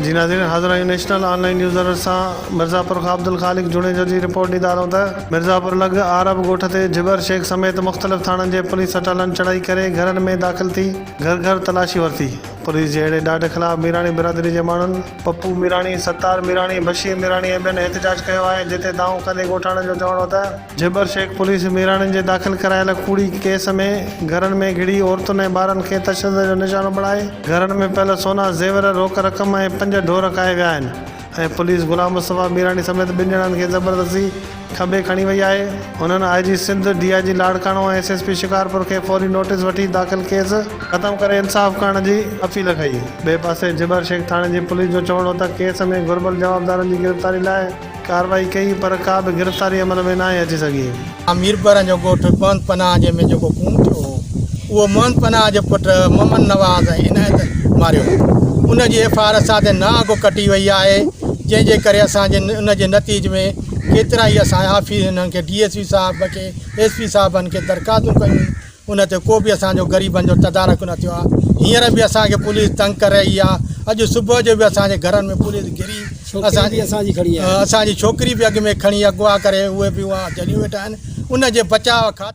جي ناظرين حاضر آهيون نيشنل آن لائين نيوز الرٽ سان مرزاپور کان عبدالخالق جوڻيجو جي رپورٽ ڏيندا هلون ته مرزاپور لڳ عارب ڳوٺ تي جبر شيخ سميت مختلف ٿاڻن جي پوليس اٽالن چڙهائي ڪري گهرن ۾ داخل ٿي گهر گهر تلاشي ورتي پوليس جي اهڙي ڏاڍ خلاف ميراڻي برادري جي ماڻهن پپو ميراڻي، ستار ميراڻي، بشير ميراڻي ۽ ٻين احتجاج ڪيو آهي جتي دانهون ڪندي ڳوٺاڻن جو چوڻ هو ته جبر شيخ پوليس ميراڻين جي داخل ڪرايل ڪوڙي ڪيس ۾ گهرن ۾ گهڙي عورتن ۽ ٻارن کي تشدد جو نشانو بڻائي گهرن ۾ پيل سونا زيور، روڪ رقم ۽ پنج ڍور ڪاهي ويا آهن ۽ پوليس غلام مصطفيٰ ميراڻي سميت ٻن ڄڻن کي زبردستي کنڀي کڻي وئي آهي. هنن I G Sindh, D I G Larkana ۽ S S P Shikarpur کي فوري نوٽيس وٺي داخل ڪيس ختم ڪري انصاف ڪرڻ جي اپيل ڪئي. ٻئي پاسي جبر شيخ ٿاڻي جي پوليس جو چوڻ هو ته ڪيس ۾ گهربل جوابدارن جي گرفتاري لاء ڪارروائي ڪئي پر ڪا به گرفتاري عمل ۾ ناهي اچي سگهي. ميربحرن جو ڳوٺ محمد پناهه جنهن ۾ جيڪو خون ٿيو هو اهو محمد پناهه جي پٽ محمد نواز ۽ عنايت ماريو هو ان جي ايف I R اسان تي ناحق ڪٽي وئي آهي جنهن جي ڪري اسان جي ان جي نتيجي ۾ ڪيترائي اسان آفيس انهن کي ڊي ايس پي صاحب کي ايس پي صاحبن کي درخواستون ڪيون ان تي ڪو به اسان جو غريبن جو تدارڪ نه ٿيو آهي هينئر به اسان کي پوليس تنگ ڪري رهي آهي اڄ صبح جو به اسان جي گهرن ۾ پوليس گهري اسان جي اسان جي ڇوڪري به اڳ ۾ کڻي اغوا ڪري اهي به اها جهليون ويٺا آهن ان جي بچاء خاطر.